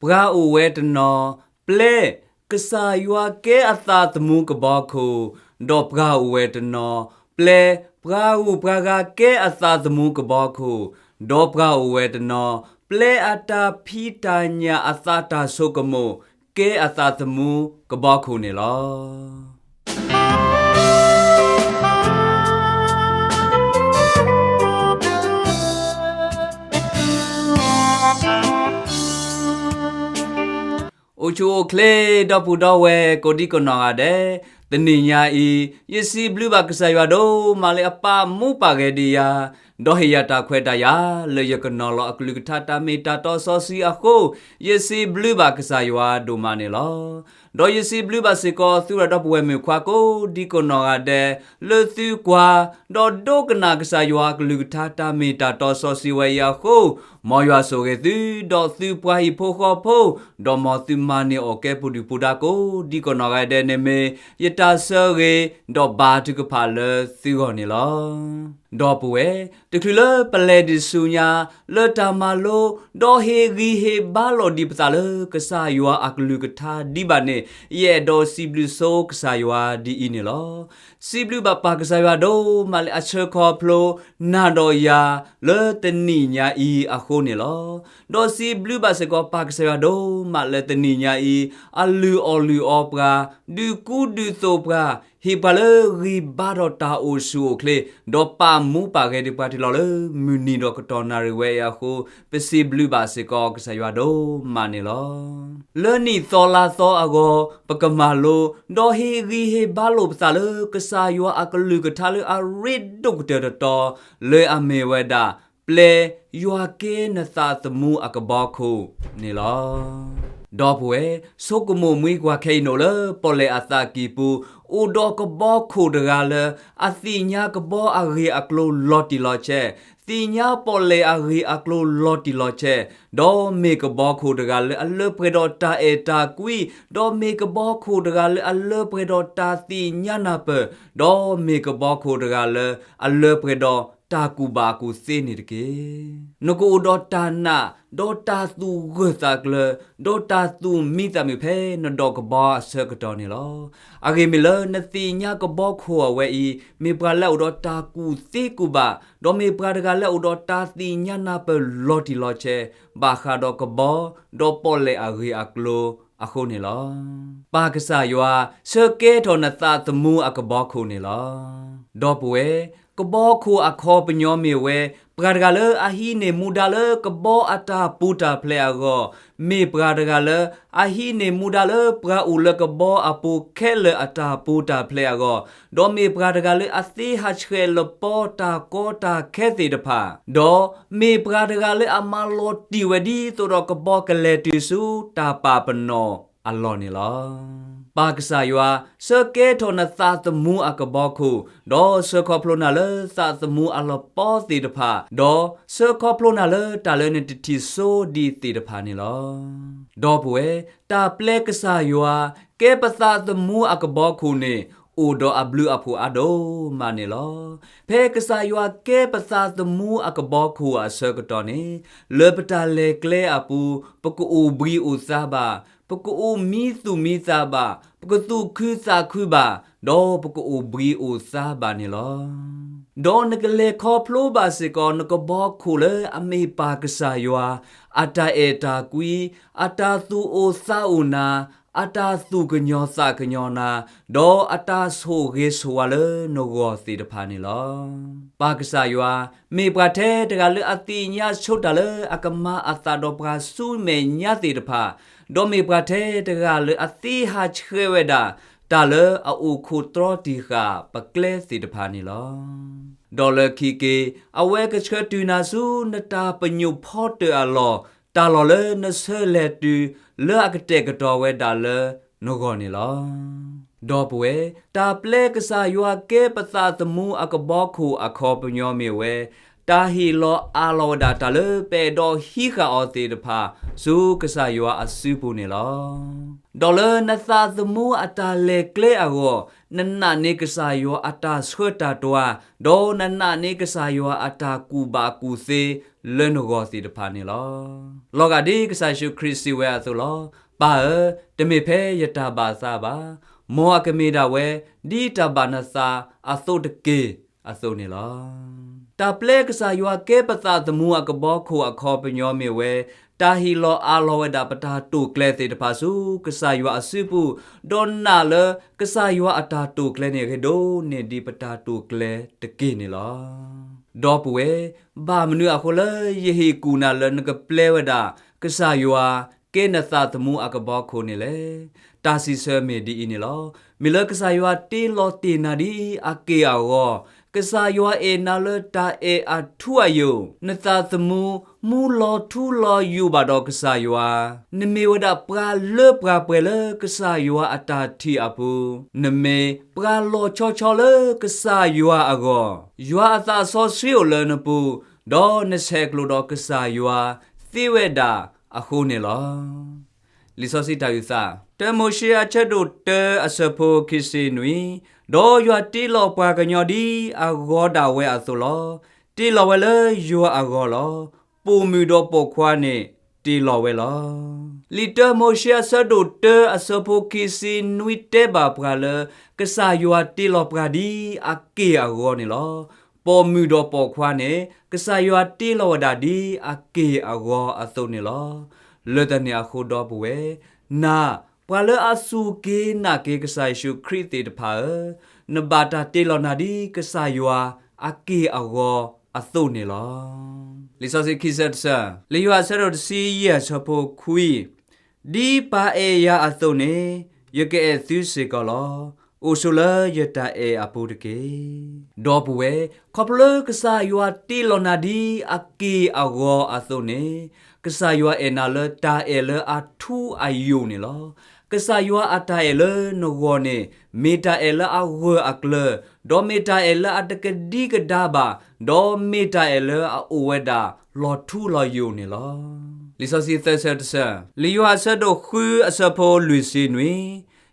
ပှၤအိၣ်ဝဲတနီၤ ပျဲကစၢ်ယွၤကဲအသးသမူကဘီခိၣ်, ဒီးပှၤအိၣ်ဝဲတနီၤ ပျဲပှၤဂုၤပှၤဂၤ ကဲအသးသမူကဘီခိၣ်, ဒီးပှၤအိၣ်ဝဲတနီၤ ပျဲအတၢ်ဖံးတၢ်ညၣ်အသးတၢ်ဆိကမိၣ် ကဲအသးသမူကဘီခိၣ်န့ၣ်လီၤ. အိၣ်ဆူၣ်အိၣ်ချ့ ဒီပုၢ်ဒီဝဲၢ်ကိးဒံကိးနီၢ်ဂၤဒဲး, တနံၤညါအံၤ ယစံးဘျုးဘၣ်ကစၢ်ယွၤဒိၣ်မးလၢအပာ်မူပာ်ဂဲၤဒံးယၤ, ဒီးဟ့ၣ်ယၤတၢ်ခွဲးတၢ်ယာ် လၢယကနီၤလီၤအကလုၢ်ကထါတၢ်မ့ၢ်တၢ်တီစီဆှံအဃိ, ယစံးဘျုးဘၣ်ကစၢ်ယွၤဒိၣ်မးန့ၣ်လီၤ. ဒီးယစံးဘျုးဘၣ်စ့ၢ်ကီး သုရၤဒီပုၢ်ဝဲၢ်မုၣ်ခွါကိးဒံကိးနီၢ်ဂၤဒဲး လၢသုကွၢ် ဒီးဒိကနၣ်ကစၢ်ယွၤအကလုၢ်ကထါတၢ်မ့ၢ်တၢ်တီစီဆှံဝဲအံၤအဃိ, မ်ယွၤဆိၣ်ဂ့ၤသု, ဒီးသုပှၤဟံၣ်ဖိဃီဖိ, ဒီးမ်သုမၤန့ၢ်အီၣ်ကဲပူၤဒုၣ်ပူၤဒါကိးဒံကိးနီၢ်ဂၤဒဲးန့ၣ်မ့ၢ် ယတၢ်ဆၢဂ့ၤ, ဒီးဘါထုကဖၣ်လၢသုဂီၢ်န့ၣ်လီၤ. ဒီပုၢ်ဝဲၢ်, တချုးလၢပလဲၤဒံးဆူညါ လၢတၢ်မၤလိ, ဒီးဟ့ၣ်ဂံၢ်ဟ့ၣ်ဘါလိာ်ဒံးပသးလၢကစၢ်ယွၤအကလုၢ်ကထါဒံးဘၣ်န့ၣ်, ယအဲၣ်ဒိးစံးဘျုးဆိကစၢ်ယွၤဒ်အံၤန့ၣ်လီၤ. စံးဘျုးဘၣ်ပၢ်ကစၢ်ယွၤဒိၣ်မးလၢအဆှၢခီဖျိ နၤဒီးယၤ လၢတနံၤညါအံၤအဃိန့ၣ်လီၤ. ဒီးစံးဘျုးဘၣ်စ့ၢ်ကီးပၢ်ကစၢ်ယွၤဒိၣ်မးလၢတနံၤညါအံၤ အလုၢ်အီၣ်လုၢ်အီပှၤ, ဒုးကူဒုးသိးပှၤ, ဟ့ၣ်ပှၤလၢဂံၢ်ဘါဒီးတၢ်အိၣ်ဆူၣ်အိၣ်ချ့, ဒီးပာ်မူပာ်ဂဲၤဒံးပှၤတုၤလီၤလၢမုၢ်နံၤဒီးကတီၢ်နၣ်ရံၣ်ဝဲအံၤအဃိ, ပစံးဘျုးဘၣ်စ့ၢ်ကီးကစၢ်ယွၤဒိၣ်မးန့ၣ်လီၤ. လၢနံၣ်သီလါသီအဂီၢ် ပကမၤလိ, ဒီးဟ့ၣ်ဂံၢ်ဟ့ၣ်ဘါလိာ်ပသးလၢကစၢ်ယွၤအကလုၢ်ကထါလၢအရ့ဒိၣ်ကတၢၢ်တတီၤ, လၢအမ့ၢ်ဝဲဒၣ် ပျဲယွၤကဲနသးသမူအကဘီခိၣ်န့ၣ်လီၤ. ဒီပုၢ်ဝဲၢ်, ဆိကမိၣ်မှံကွၢ်ခဲအံၤန့ၣ်လၢပီၣ်လဲၣ်အသးကံၢ်ပူၤ, အိၣ်ဒီးကဘီခိၣ်တဂၤလၢ အသ့ၣ်ညါကဘီအဂ့ၢ်အကျိၤလီၤတံၢ်လီၤဆဲး, သ့ၣ်ညါပီၣ်လဲၣ်အဂ့ၢ်အကျိၤလီၤတံၢ်လီၤဆဲး, ဒီးမ့ၢ်ကဘီခိၣ်တဂၤလၢအလၢပှဲၤဒီးတၢ်အဲၣ်တၢ်ကွံ, ဒီးမ့ၢ်ကဘီခိၣ်တဂၤလၢအလၢပှဲၤဒီးတၢ်သ့ၣ်ညါနၢ်ပၢၢ်, ဒီးမ့ၢ်ကဘီခိၣ်တဂၤလၢအလၢပှဲၤဒီးတၢ်ကူၣ်ဘၣ်ကူၣ်သ့န့ၣ်တက့ၢ်. နကအိၣ်ဒီးတၢ်နာ်, ဒီးတၢ်သူၣ်ဂၢၢ်သးကျၢၤ, ဒီးတၢ်သူၣ်မံသးမုာ်ဖဲနဒိးကဘီအဆၢကတီၢ်န့ၣ်လီၤ. အဂ့ၢ်မ့ၢ်လၢနသ့ၣ်ညါကဘီခိၣ်အဝဲအံၤ, မ့ၢ်ပှၤလၢအအိၣ်ဒီးတၢ်ကူၣ်သ့ကူၣ်ဘၣ်, ဒီးမ့ၢ်ပှၤတဂၤလၢအအိၣ်ဒီးတၢ်သ့ၣ်ညါနၢ်ပၢၢ်လီၤတံၢ်လီၤဆဲး, ဘၣ်ဃးဒီးကဘီ, ဒီးပီၣ်လဲၣ်အဂ့ၢ်အကျိၤအဃိန့ၣ်လီၤ. ပၢ်ကစၢ်ယွၤ ဆၢကဲထီၣ်နသးသမူအကဘီခိၣ်န့ၣ်လီၤ. ဒီပုၢ်ဝဲၢ်, ကဘီခိၣ်အခီပညီမ့ၢ်ဝဲ, ပှၤတဂၤလၢအဟံးန့ၢ်မူဒါလၢကဘီအတၢ်ပူၤတၢ်ဖျဲးအဂီၢ်, မ့ၢ်ပှၤတဂၤလၢအဟံးန့ၢ်မူဒါလၢပှၤအိၣ်လၢကဘီအပူၤခဲလၢာ်အတၢ်ပူၤတၢ်ဖျဲးအဂီၢ်, ဒီးမ့ၢ်ပှၤတဂၤလၢအသ့ဟးဆှဲးလပီတၢ်ကီတၢ်ခဲသ့ၣ်တဖၣ်, ဒီးမ့ၢ်ပှၤတဂၤလၢအမၤလီၤတံၢ်ဝဲဒ်သိးဒီးကဘီကလဲၤတုၤဆူတၢ်ပာ်ပနီၣ်အလီၢ်န့ၣ်လီၤ. ပၢ်ကစၢ်ယွၤ ဆၢကဲထီၣ်နသးသမူအကဘီခိၣ်, ဒီးဆၢခီဖျိနၤလၢသးသမူအလပီသ့ၣ်တဖၣ်, ဒီးဆၢခီဖျိနၤလၢတၢ်လၢနတထံၣ်စိဒံးသ့ၣ်တဖၣ်န့ၣ်လီၤ. ဒီပုၢ်ဝဲၢ်, တၢ်ပျဲကစၢ်ယွၤ ကဲပသးသမူအကဘီခိၣ်န့ၣ် အိၣ်ဒီးအဘျုးအဖှိၣ်အါဒိၣ်မးန့ၣ်လီၤ. ဖဲကစၢ်ယွၤကဲပသးသမူအကဘီခိၣ်အဆၢကတီၢ်န့ၣ်, လၢပတၢ်လဲၤကျဲအပူၤ ပကအိၣ်ဘှံးအိၣ်သါဘၣ်, ပကအိၣ်မံသူၣ်မံသးဘၣ်, ပကသူၣ်ခုသးခုဘၣ်, ဒီးပကအိၣ်ဘှံးအိၣ်သါဘၣ်န့ၣ်လီၤ. ဒီးနကလဲၤခီဖျိဘၣ်စ့ၢ်ကီး နကဘီခိၣ်လၢအမ့ၢ်ပၢ်ကစၢ်ယွၤ အတၢ်အဲၣ်တၢ်ကွံ, အတၢ်သူၣ်အိၣ်သးအိၣ်နၤ, အတၢ်သူၣ်ကညီၤသးကညီၤနၤ, ဒီးအတၢ်ဆိၣ်ဂ့ၤဆိၣ်ဝါလၢနဂီၢ်သ့ၣ်တဖၣ်န့ၣ်လီၤ. ပၢ်ကစၢ်ယွၤ မ့ၢ်ပှၤထဲတဂၤလၢအသ့ၣ်ညါဆိတၢ်လၢအကမၤအသးဒီးပှၤဆူမဲာ်ညါသ့ၣ်တဖၣ်, ဒီးမ့ၢ်ပှၤထဲတဂၤလၢအသ့ဟးဆှဲးဝဲဒၣ် တၢ်လၢအအိၣ်ခိးတြီတံၢ်ဃာ်ပကျဲသ့ၣ်တဖၣ်န့ၣ်လီၤ. ဒီးလၢခံက့ၤ အဝဲကဆှၢတုၤနၤဆူနတၢ်ပညိၣ်ဖီတၢၣ်အလီၢ်, တၢ်လီၢ်လၢနဆၢလဲၤတုၤ လၢအကတဲာ်ကတီၤဝဲဒၣ်လၢနဂီၢ်န့ၣ်လီၤ. ဒီပုၢ်ဝဲၢ်, တၢ်ပျဲကစၢ်ယွၤကဲပသးသမူအကဘီခိၣ်အခီပညီမ့ၢ်ဝဲ, တၢ်ဟ့ၣ်လီၤအးလီၤဝဲဒၣ်တၢ်လၢပအဲၣ်ဒိးဟံးဃာ်အီၤသ့ၣ်တဖၣ် ဆူကစၢ်ယွၤအစုပူၤန့ၣ်လီၤ. ဒီးလၢနသးသမူအတၢ်လဲၤကျဲအဂီၢ်, နနာ်န့ၢ်ကစၢ်ယွၤအတၢ်ဆှၢတၢ်တွၤ, ဒီးနနာ်န့ၢ်ကစၢ်ယွၤအတၢ်ကူၣ်ဘၣ်ကူၣ်သ့လၢနဂီၢ်သ့ၣ်တဖၣ်န့ၣ်လီၤ. လီၤဂာ်ဒ်ကစၢ်ယ့ၣ်ၡူးခရံာ်စံးဝဲအသိးလီၤ. ပၢ်ဧၢ, တမ့ၢ်ဖဲယတၢ်ဘၣ်သးဘၣ်, မ်အကမ့ၢ်ဒၣ်ဝဲ ဒ်တၢ်ဘၣ်နသးအသိးတက့ၢ်အသိးန့ၣ်လီၤ. တၢ်ပျဲကစၢ်ယွၤကဲပသးသမူအကဘီခိၣ်အခီပညီမ့ၢ်ဝဲ, တၢ်ဟ့ၣ်လီၤအးလီၤဝဲဒၣ်ပတၢ်တိာ်ကျဲၤသ့ၣ်တဖၣ်ဆူကစၢ်ယွၤအစုပူၤ, ဒီးနာ်လၢကစၢ်ယွၤအတၢ်တိာ်ကျဲၤန့ၣ် ဂ့ၤဒိၣ်န့ၢ်ဒံးပတၢ်တိာ်ကျဲၤတက့ၢ်န့ၣ်လီၤ. ဒီပုၢ်ဝဲၢ်, ဘၣ်မနုၤအဃိလၢယဟ့ၣ်ကူၣ်နၤလၢနကပျဲဝဲဒၣ် ကစၢ်ယွၤကဲနသးသမူအကဘီခိၣ်န့ၣ်လဲၣ်. တၢ်စံးဆၢမ့ၢ်ဒ်အံၤန့ၣ်လီၤ. မ့ၢ်လၢကစၢ်ယွၤတ့လီၤတ့ၢ်နၤဒ်အက့ၢ်အဂီၤ, ကစၢ်ယွၤအဲၣ်နၤလၢတၢ်အဲၣ်အထူအယိာ်, နသးသမူမူလီၤထူလီၤယိာ်ဘၣ်ဒီးကစၢ်ယွၤ, နမ့ၢ်ဝဲဒၣ်ပှၤလၢပှၤပှဲၤလၢကစၢ်ယွၤအတၢ်ထံၣ်အပူၤ, နမ့ၢ်ပှၤလီၤဆီဆီလၢကစၢ်ယွၤအဂီၢ်, ယွၤအသးစီဆှံအိၣ်လၢနပူၤ, ဒီးနဆဲးကျိးဒီးကစၢ်ယွၤသ့ဝဲဒၣ်အဃိန့ၣ်လီၤ. လံာ်စီဆှံတၢ်အုၣ်သး, တၢမိၤၡ့အဆၢဒိၣ်တၢအဆၢဖိခံဆံနွံ, ဒီးယွၤတ့လီၤပှၤကညီဒ်အဂီၤဒၣ်ဝဲအသိးလီၤ. တ့လီၤဝဲလၢယွၤအဂီၢ်လီၤ. ပိာ်မုၣ်ဒီးပိာ်ခွါန့ၣ်တ့လီၤဝဲလီၤ. လံာ်တၢမိၤၡ့အဆၢဒိၣ်တၢအဆၢဖိခံဆံနွံတဲဘၣ်ပှၤလၢ ကစၢ်ယွၤတ့လီၤပှၤဒ်အက့ၢ်အဂီၤန့ၣ်လီၤ. ပိာ်မုၣ်ဒီးပိာ်ခွါန့ၣ် ကစၢ်ယွၤတ့လီၤဝဲဒၣ်ဒ်အက့ၢ်အဂီၤအသိးန့ၣ်လီၤ. လၢတၢ်န့ၣ်အဃိဒီပုၢ်ဝဲၢ်, နၤ ပှၤလၢအစူၢ်က့ၤနာ်က့ၤကစၢ်ယ့ၣ်ၡူးခရံာ်သ့ၣ်တဖၣ်ဧၢ, နဘၣ်တၢ်တ့လီၤနၤဒ်ကစၢ်ယွၤအက့ၢ်အဂီၤအသိးန့ၣ်လီၤ. လံာ်စီဆှံခံဆၢတဆၢ, လံာ်ယိၤဟၣ်အဆၢဒိၣ်တဆံယဲၢ်အဆၢဖိခွံ, ဒ်ပၢ်အဲၣ်ယၤအသိးန့ၣ် ယကအဲၣ်သုစ့ၢ်ကီးလီၤ. အိၣ်ဆိးလၢယတၢ်အဲၣ်အပူၤတက့ၢ်. ဒီပုၢ်ဝဲၢ်, ခီဖျိလၢကစၢ်ယွၤတ့လီၤနၤဒ်အက့ၢ်အဂီၤအသိးန့ၣ်, ကစၢ်ယွၤအဲၣ်နၤလၢတၢ်အဲၣ်လၢအထူအယိာ်န့ၣ်လီၤ. ကစၢ်ယွၤအတၢ်အဲၣ်လၢနဂီၢ်န့ၣ် မ့ၢ်တၢ်အဲၣ်လၢအဂၢၢ်အကျၢၤ, ဒီးမ့ၢ်တၢ်အဲၣ်လၢအတကဒံကဒါဘၣ်, ဒီးမ့ၢ်တၢ်အဲၣ်လၢအအိၣ်ဝဲဒၣ်လီၤထူလီၤယိာ်န့ၣ်လီၤ. လံာ်စီဆှံသၢဆၢတဆၢ, လံာ်ယိၤဟၣ်အဆၢဒိၣ်ဃုအဆၢဖိလွံၢ်ဆံနွံ,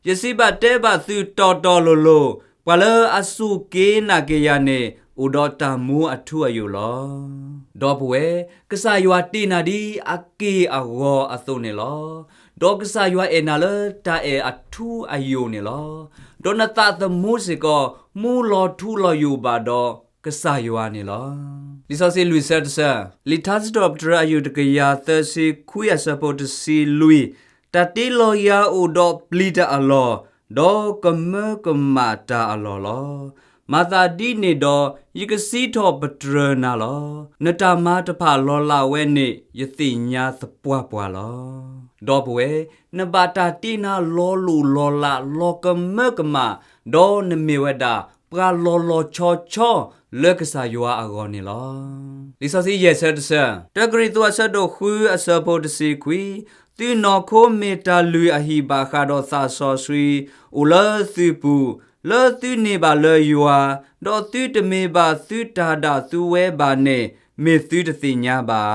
ယစံးဘၣ်တဲဘၣ်သုတီၤတီၤလိၤလိၤ, ပှၤလၢအစူၢ်က့ၤနာ်က့ၤယၤန့ၣ် အိၣ်ဒီးတၢ်မူအထူအယိာ်လီၤ. ဒီပုၢ်ဝဲၢ်, ကစၢ်ယွၤတ့နၤဒ်အက့ၢ်အဂီၤအသိးန့ၣ်လီၤ. ဒီးကစၢ်ယွၤအဲၣ်နၤလၢတၢ်အဲၣ်အထူအယိာ်န့ၣ်လီၤ. ဒီးနသးသမူစ့ၢ်ကီး မူလီၤထူလီၤယိာ်ဘၣ်ဒီးကစၢ်ယွၤန့ၣ်လီၤ. လံာ်စီဆှံလွံၢ်ဆၢတဆၢ, လံာ်ထါစံးထီၣ်ပတြၢၤအယုၢ်တကယၤသၢဆံခွံအဆၢဖိတဆံလွံၢ်, တၢ်တ့လီၤယၤအိၣ်ဒီးပျံၤတၢ်အလီၢ်, ဒီးကမၢကမၣ်တၢ်အလီၢ်လီၤ. မၤသးဒ်န့ၣ်ဒီး ယကစံးထီၣ်ပတြၢၤနၤလီၤ. နတၢ်မၤတဖၣ်လီၤလးဝဲန့ၣ် ယသ့ၣ်ညါသပှၢ်ပှၢ်လီၤ. ဒီပုၢ်ဝဲၢ်, နဘၣ်တၢ်တ့နၤလီၤလိၢ်လီၤလးလီၤကမၢကမၣ်, ဒီးနမ့ၢ်ဝဲဒၣ် ပှၤလီၤလီၤဆီဆီလၢကစၢ်ယွၤအဂီၢ်န့ၣ်လီၤ. လံာ်စီဆှံယဲၢ်ဆၢတဆၢ, တၢကရံၣ်သူးအဆၢဒိၣ်ဃုအဆၢဖိတဆံခွံ, သုနီၢ်ခိမ့ၢ်တၢ်လုၢ်အဟံၣ်ဘၣ်ဃးဒီးသးစီဆှံ အိၣ်လၢသုပူၤ, လၢသုန့ၢ်ဘၣ်လၢယွၤ, ဒီးသုတမ့ၢ်ဘၣ်သုတၢ်ဒၣ်သုဝဲဘၣ်န့ၣ် မ့ၢ်သုတသ့ၣ်ညါဘၣ်ဧါ.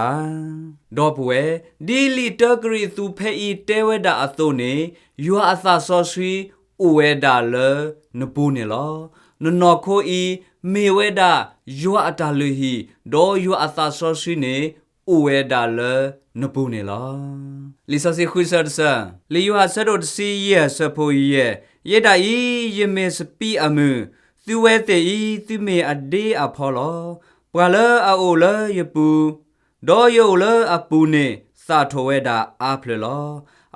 ဒီပုၢ်ဝဲၢ်, ဒ်လံာ်တၢကရံၣ်သူးဖဲအံၤတဲဝဲဒၣ်အသိးန့ၣ်, ယွၤအသးစီဆှံအိၣ်ဝဲဒၣ်လၢနပူၤန့ၣ်လီၤ. နနီၢ်ခိအံၤ မ့ၢ်ဝဲဒၣ်ယွၤအတၢ်လုၢ်ဟံၣ်, ဒီးယွၤအသးစီဆှံန့ၣ် အိၣ်ဝဲဒၣ်လၢနပူၤန့ၣ်လီၤ. လံာ်စီဆှံဃုဆၢတဆၢ, လံာ်ယိၤဟၣ်အဆၢဒိၣ်တဆံယဲၢ်အဆၢဖိယဲၢ်, ယဲဒၣ်အံၤ ယမ့ၢ်စပံးအမုၢ်, သုဝဲသ့ၣ်အံၤ သုမ့ၢ်အဒ့အဖီလီၤ. ပှၤလၢအအိၣ်လၢယပူၤ ဒီးယအိၣ်လၢအပူၤန့ၣ် သၣ်ထီၣ်ဝဲဒၣ်အါဖျၢၣ်လီၤ.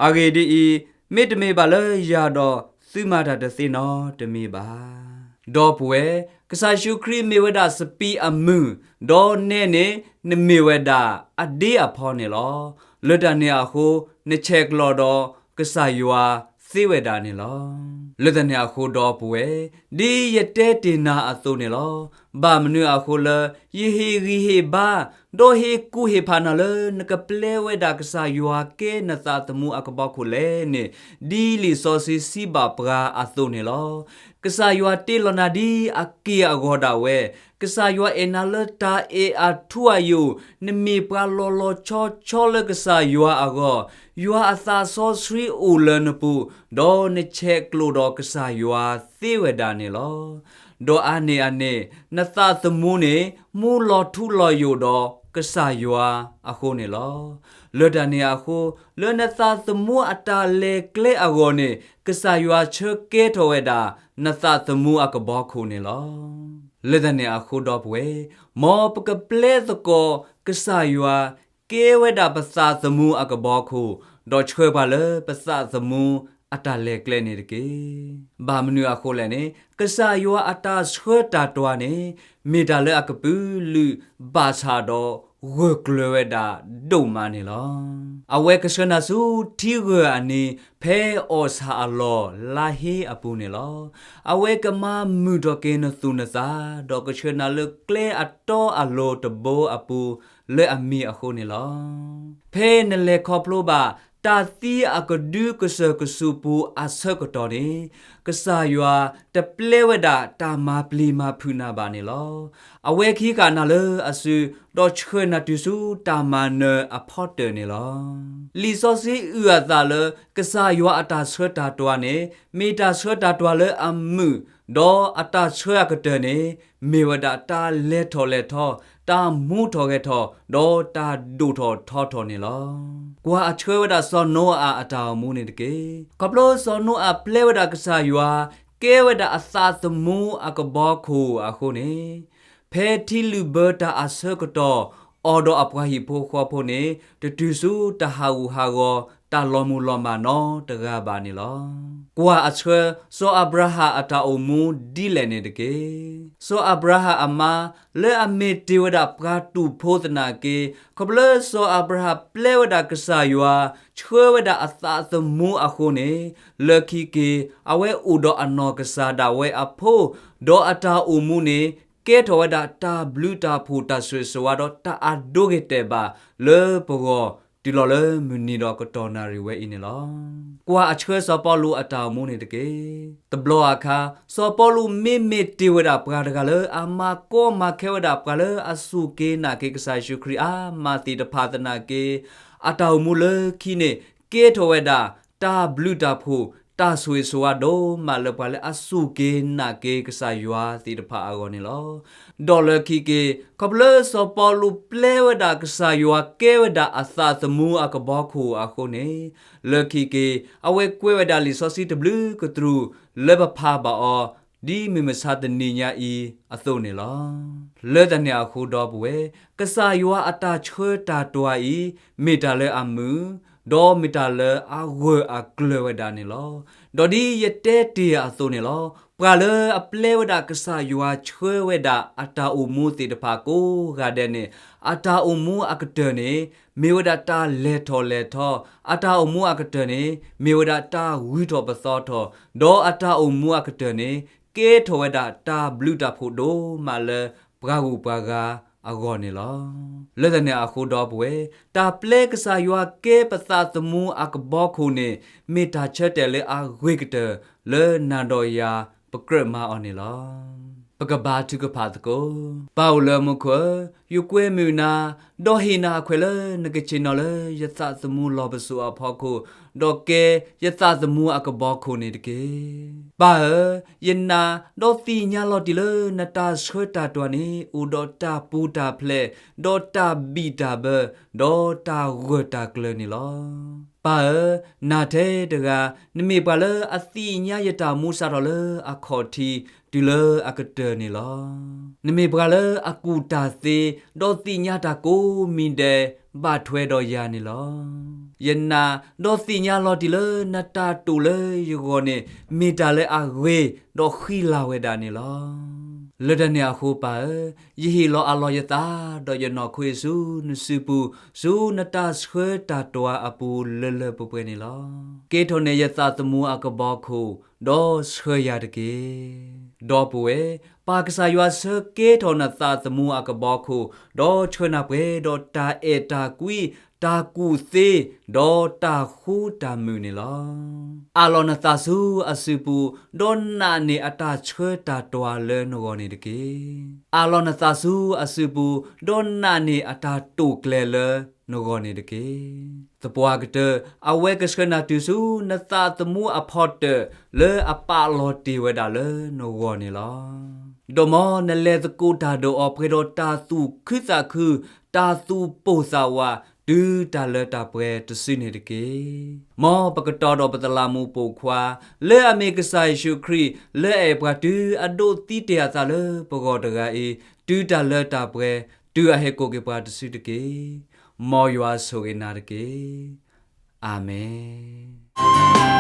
အဂ့ၢ်ဒ်အံၤ, မ့တမ့ၢ်ဘၣ်လၢယၤဒီး သုမၤတၢ်တသ့နီတမံၤဘၣ်. ဒီပုၢ်ဝဲၢ်, ကစၢ်ယ့ၣ်ၡူးခရံာ်မ့ၢ်ဝဲဒၣ်စပံးအမုၢ်, ဒီးနဲန့ၣ် နမ့ၢ်ဝဲဒၣ်အဒ့အဖီန့ၣ်လီၤ. လၢတၢ်န့ၣ်အဃိ, နဆဲးကျိးဒီးကစၢ်ယွၤသ့ဝဲဒၣ်န့ၣ်လီၤ. လၢတၢ်န့ၣ်အဃိဒီပုၢ်ဝဲၢ်, ဒ်ယတဲတ့ၢ်နၤအသိးန့ၣ်လီၤ. ဘၣ်မနုၤအဃိလၢ ယဟ့ၣ်ဂံၢ်ဟ့ၣ်ဘါ ဒီးဟ့ၣ်ကူၣ်ဟ့ၣ်ဖးနၤလၢ နကပျဲဝဲဒၣ်ကစၢ်ယွၤကဲနသးသမူအကဘီခိၣ်လဲၣ်န့ၣ် ဒ်လံာ်စီဆှံစံးဘၣ်ပှၤအသိးန့ၣ်လီၤ. ကစၢ်ယွၤတ့လီၤနၤဒ်အက့ၢ်အဂီၤဒၣ်ဝဲ, ကစၢ်ယွၤအဲၣ်နၤလၢတၢ်အဲၣ်အထူအယိာ်, နမ့ၢ်ပှၤလီၤလီၤဆီဆီလၢကစၢ်ယွၤအဂီၢ်, ယွၤအသးစီဆှံအိၣ်လၢနပူၤ, ဒီးနဆဲးကျိးဒီးကစၢ်ယွၤသ့ဝဲဒၣ်န့ၣ်လီၤ. ဒီးအါန့ၢ်အန့ၣ် နသးသမူန့ၣ် မူလီၤထူလီၤယိာ်ဒီးကစၢ်ယွၤအဃိန့ၣ်လီၤ. လၢတၢ်န့ၣ်အဃိ, လၢနသးသမူအတၢ်လဲၤကျဲအဂီၢ်န့ၣ် ကစၢ်ယွၤဆၢကဲထီၣ်ဝဲဒၣ် နသးသမူအကဘီခိၣ်န့ၣ်လီၤ. လၢတၢ်န့ၣ်အဃိဒီပုၢ်ဝဲၢ်, မ်ပကပျဲသကိးကစၢ်ယွၤ ကဲဝဲဒၣ်ပသးသမူအကဘီခိၣ်, ဒီးဆှၢပှၤလၢပသးသမူအတၢ်လဲၤကျဲန့ၣ်တက့ၢ်. ဘၣ်မနုၤအဃိလဲၣ်န့ၣ် ကစၢ်ယွၤအတၢ်ဆှၢတၢ်တွၤန့ၣ် မ့ၢ်တၢ်လၢအကပုာ်လုးဘၣ်ဆၣ်ဒီးဂၢၢ်ကျၢၤဝဲဒၣ်ဒိၣ်မးန့ၣ်လီၤ. အဝဲကဆှၢနၤဆူထံဂၢၢ်အနံၤ ဖဲအီၣ်ဆၣ်အလီၢ်လါဟ့အပူၤန့ၣ်လီၤ. အဝဲကမၤမုာ်ထီၣ်က့ၤနသူၣ်နသး ဒီးကဆှၢနၤလၢကျဲအတီအလိၤတဘိအပူၤ လၢအမံၤအဃိန့ၣ်လီၤ. ဖဲနလဲၤခီဖျိဘၣ် တၢ်သံအကဒုကစၢၢ်ကဆူးပူၤအဆၢကတီၢ်န့ၣ် ကစၢ်ယွၤတပျဲဝဲဒၣ်တၢ်မၤပျံၤမၤဖုးနၤဘၣ်န့ၣ်လီၤ. အဝဲကဟံးဃာ်နၤလၢအစု ဒီးဆှၢနၤတုၤဆူတၢ်မၤနၢၤအဖီတၢၢ်န့ၣ်လီၤ. လံာ်စီဆှံအုၣ်အသးလၢ ကစၢ်ယွၤအတၢ်ဆှၢတၢ်တွၤန့ၣ် မ့ၢ်တၢ်ဆှၢတၢ်တွၤလၢအမုာ်, ဒီးအတၢ်ဆှၢအကတၢၢ်န့ၣ် မ့ၢ်ဝဲဒၣ်တၢ်လဲၤထီၣ်လဲၤထီ, တၢ်မူထီၣ်ဂဲၤထီၣ်, ဒီးတၢ်ဒိၣ်ထီၣ်ထီထီၣ်န့ၣ်လီၤ. ကွၢ်အဆှၢဝဲဒၣ်စီၤနိအၤအတၢ်အိၣ်မူန့ၣ်တက့ၢ်. ခီဖျိစီၤနိအၤပျဲဝဲဒၣ်ကစၢ်ယွၤ ကဲဝဲဒၣ်အသးသမူအကဘီခိၣ်အဃိန့ၣ် ဖဲထံလုၣ်ဘၢတၢ်အဆၢကတီၢ် အီၤဒီးအပှၤဟံၣ်ဖိဃီဖိန့ၣ် တတုၤဆူတၢ်ဟးဂူာ်ဟးဂီၤ တၢ်လီၤမုၢ်လီၤမၢ်နီတဂၤဘၣ်န့ၣ်လီၤ. ကွၢ်အဆှၢ စီၤအၤဘြၤဟၣ်အတၢ်အိၣ်မူဒ်လဲၣ်န့ၣ်တက့ၢ်. စီၤအၤဘြၤဟၣ်အမါ လၢအမ့ၢ်တ့ၢ်ဝဲဒၣ်ပှၤတူာ်ဖိသနာ်က့ ခီဖျိစီၤအၤဘြၤဟၣ်ပျဲဝဲဒၣ်ကစၢ်ယွၤ ဆှၢဝဲဒၣ်အသးသမူအဃိန့ၣ် လၢခံက့ၤ အဝဲအိၣ်ဒီးအနီၢ်ကစၢ်ဒၣ်ဝဲအဖိ ဒီးအတၢ်အိၣ်မူန့ၣ် ကဲထီၣ်ဝဲဒၣ်တၢ်ဘျုးတၢ်ဖှိၣ်တၢ်ဆိၣ်ဂ့ၤဆိၣ်ဝါဒီးတၢ်အဒိဂ့ၤတဲာ်ဘၣ်လၢပဂီၢ် တုၤလီၤလၢမုၢ်နံၤဒီးကတီၢ်နၣ်ရံၣ်ဝဲအံၤန့ၣ်လီၤ. ကွၢ်အဆှၢစီၤပီလူးအတၢ်အိၣ်မူန့ၣ်တက့ၢ်. တဘျီအခါ စီၤပီလူးမ့မ့ၢ်တ့ၢ်ဝဲဒၣ်ပှၤတဂၤလၢအမၤကီမၤခဲဝဲဒၣ်ပှၤလၢအစူၢ်က့ၤနာ်က့ၤ ကစၢ်ယ့ၣ်ၡူးခရံာ်အါမးသ့ၣ်တဖၣ်သနာ်က့ အတၢ်အိၣ်မူလၢခံန့ၣ် ကဲထီၣ်ဝဲဒၣ် တၢ်ဘျုးတၢ်ဖှိၣ် တၢ်ဆိၣ်ဂ့ၤဆိၣ်ဝါဒိၣ်မးလၢပှၤလၢအစူၢ်က့ၤနာ်က့ၤကစၢ်ယွၤသ့ၣ်တဖၣ်အဂီၢ်န့ၣ်လီၤ. ဒီးလၢခံက့ၤ ခီဖျိလၢစီၤပီလူးပျဲဝဲဒၣ်ကစၢ်ယွၤကဲဝဲဒၣ်အသးသမူအကဘီခိၣ်အဃိန့ၣ် လၢခံက့ၤ အဝဲကွဲးဝဲဒၣ်လံာ်စီဆှံတဘျုးကတြူၢ် လၢပဖးဘၣ်အီၤ ဒ်မုၢ်မဆါတနံၤညါအံၤအသိးန့ၣ်လီၤ. လၢတၢ်န့ၣ်အဃိဒီပုၢ်ဝဲၢ်, ကစၢ်ယွၤအတၢ်ဆှၢတၢ်တွၤအံၤ မ့ၢ်တၢ်လၢအမုာ်, ဒီးမ့ၢ်တၢ်လၢအဂၢၢ်အကျၢၤဝဲဒၣ်န့ၣ်လီၤ. ဒီးဒ်ယတဲတ့ၢ်အသိးန့ၣ်လီၤ. ပှၤလၢအပျဲဝဲဒၣ်ကစၢ်ယွၤဆှၢဝဲဒၣ်အတၢ်အိၣ်မူသ့ၣ်တဖၣ်ကိးဂၤဒဲးန့ၣ် အတၢ်အိၣ်မူအကတၢၢ်န့ၣ် မ့ၢ်ဝဲဒၣ်တၢ်လဲၤထီၣ်လဲၤထီ, အတၢ်အိၣ်မူအကတၢၢ်န့ၣ် မ့ၢ်ဝဲဒၣ်တၢ်ဂုၤထီၣ်ပသီထီၣ်, ဒီးအတၢ်အိၣ်မူအကတၢၢ်န့ၣ် ကဲထီၣ်ဝဲဒၣ်တၢ်ဘျုးတၢ်ဖှိၣ်ဒိၣ်မးလၢပှၤဂုၤပှၤဂၤအဂီၢ်န့ၣ်လီၤ. လၢတၢ်န့ၣ်အဃိဒီပုၢ်ဝဲၢ်, တၢ်ပျဲကစၢ်ယွၤကဲပသးသမူအကဘီခိၣ်န့ၣ် မ့ၢ်တၢ်ဆၢတဲာ်လၢအဂ့ၤကတၢၢ်လၢနၤဒီးယၤပကြၢးမၤအီၤန့ၣ်လီၤ. ပကဘါထုကဖၣ်သကိး. ပၢ်အိၣ်လၢမူခိၣ်ဧၢ, ယကွဲမုာ်နၤ, ဒီးဟ့ၣ်နၤအခွဲးလၢနကဆ့ၣ်နီၤလၢယသးသမူလီၢ်ပစိာ်အဖီခိၣ်, ဒီးကဲယသးသမူအကဘီခိၣ်န့ၣ်တက့ၢ်. ပၢ်ဧၢ, ယနာ်ဒီးသ့ၣ်ညါလီၤတံၢ်လၢနတၢ်ဆှၢတၢ်တွၤန့ၣ် အိၣ်ဒီးတၢ်ပူၤတၢ်ဖျဲး, ဒီးတၢ်ဘံၣ်တၢ်ဘၢ, ဒီးတၢ်ဂၢၢ်တၢ်ကျၢၤန့ၣ်လီၤ. ပၢ်ဧၢ, နၤထဲတဂၤ နမ့ၢ်ပှၤလၢအသ့ၣ်ညါယတၢ်မူစးထီၣ်လၢအခီၣ်ထံးတုၤလၢအကတၢၢ်န့ၣ်လီၤ. နမ့ၢ်ပှၤလၢအကူၣ်တၢ်သ့, ဒီးသ့ၣ်ညါတၢ်ကိးမံၤဒဲး ဘၣ်ထွဲဒီးယၤန့ၣ်လီၤ. ယနာ်ဒီးသ့ၣ်ညါလီၤတံၢ်လၢနတၢ်တိာ်လၢယဂီၢ်န့ၣ် မ့ၢ်တၢ်လၢအဂ့ၤ ဒီးဃံလၤဝဲဒၣ်န့ၣ်လီၤ. လၢတၢ်န့ၣ်အဃိပၢ်ဧၢ, ယဟ့ၣ်လီၤအးလီၤယသး ဒီးယနီၢ်ခိဆူနစုပူၤ, ဆူနတၢ်ဆှၢတၢ်တွၤအပူၤလၢလၢပှဲၤပှဲၤန့ၣ်လီၤ. ကဲထီၣ်န့ၢ်ယသးသမူအကဘီခိၣ်, ဒီးဆှၢယၤတက့ၢ်. ဒီပုၢ်ဝဲၢ်, ပၢ်ကစၢ်ယွၤဆၢကဲထီၣ်နသးသမူအကဘီခိၣ်, ဒီးဆှၢနၤပှဲၤဒီးတၢ်အဲၣ်တၢ်ကွံ, တၢ်ကူၣ်သ့, ဒီးတၢ်ဃူတၢ်မုာ်န့ၣ်လီၤ. အးလီၤနသးဆူအစုပူၤ, ဒီးနာ်န့ၢ်အတၢ်ဆှၢတၢ်တွၤလၢနဂီၢ်န့ၣ်တက့ၢ်. အးလီၤနသးဆူအစုပူၤ, ဒီးနာ်န့ၢ်အတၢ်တိာ်ကျဲၤလၢနဂီၢ်န့ၣ်တက့ၢ်. သပှၢ်ကတၢၢ် အဝဲကဆှၢနၤတုၤဆူနသးသမူအဖီတၢၣ်လၢအပာ်လီၤတ့ၢ်ဝဲဒၣ်လၢနဂီၢ်န့ၣ်လီၤ. ဒီးမ်နလဲၤသကိးတၢ်ဒီးအီၤပှဲၤဒီးတၢ်သူၣ်ခုသးခု, တၢ်သူၣ်ပိၢ်သးဝး, တုၤတၢ်လၢတၢ်ပှဲၤတစုန့ၣ်တက့ၢ်. မ်ပကတီၤဒီးပသလးမူပိာ်ခွါ, လၢအမ့ၢ်ကစၢ်ယ့ၣ်ၡူးခရံာ်, လၢအအဲၣ်ပှၤတုၤအဒိးသံတ့ၢ်အသးလၢပဂီၢ်တဂၤအံၤ, တုၤတၢ်လၢတၢ်ပှဲၤ, တုၤအဟဲကိးက့ၤပှၤတစုတက့ၢ်. မ်ယွၤဆိၣ်ဂ့ၤနၤတက့ၢ်. အၤမ့ၣ်.